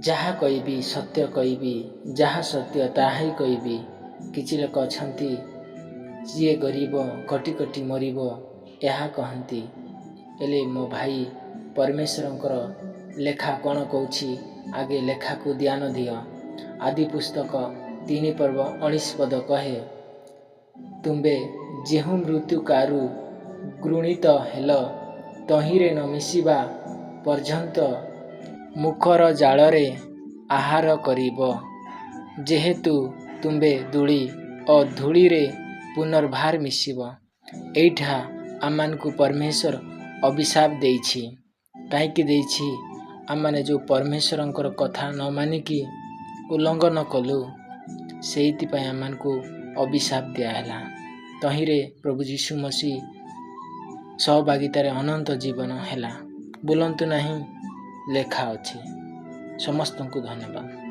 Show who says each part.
Speaker 1: ଯାହା କହିବି ସତ୍ୟ କହିବି, ଯାହା ସତ୍ୟ ତାହା ହିଁ କହିବି। କିଛି ଲୋକ ଅଛନ୍ତି, ଯିଏ ଗରିବ ଖଟି ଖଟି ମରିବ, ଏହା କହନ୍ତି। ହେଲେ ମୋ ଭାଇ, ପରମେଶ୍ୱରଙ୍କର ଲେଖା କ'ଣ କହୁଛି, ଆଗେ ଲେଖାକୁ ଧ୍ୟାନ ଦିଅ। ଆଦି ପୁସ୍ତକ 3 ପର୍ବ 19 ପଦ କହେ, ତୁମ୍ଭେ ଯେଉଁ ମୃତ୍ତିକାରୁ ଗୃହୀତ ହେଲ, ତହିଁରେ ନ ମିଶିବା ପର୍ଯ୍ୟନ୍ତ ମୁଖର ଝାଳରେ ଆହାର କରିବ। ଯେହେତୁ ତୁମ୍ଭେ ଧୂଳି ଓ ଧୂଳିରେ ପୁନର୍ବାର ମିଶିବ। ଏଇଟା ଆମମାନଙ୍କୁ ପରମେଶ୍ୱର ଅଭିଶାପ ଦେଇଛି। କାହିଁକି ଦେଇଛି? ଆମମାନେ ଯେଉଁ ପରମେଶ୍ୱରଙ୍କର କଥା ନ ମାନିକି ଉଲ୍ଲଙ୍ଘନ କଲୁ, ସେଇଥିପାଇଁ ଆମମାନଙ୍କୁ ଅଭିଶାପ ଦିଆହେଲା। ତହିଁରେ ପ୍ରଭୁ ଯୀଶୁ ମସିହ ସହଭାଗିତାରେ ଅନନ୍ତ ଜୀବନ ହେଲା। ଭୁଲନ୍ତୁ ନାହିଁ, ଲେଖା ଅଛି। ସମସ୍ତଙ୍କୁ ଧନ୍ୟବାଦ।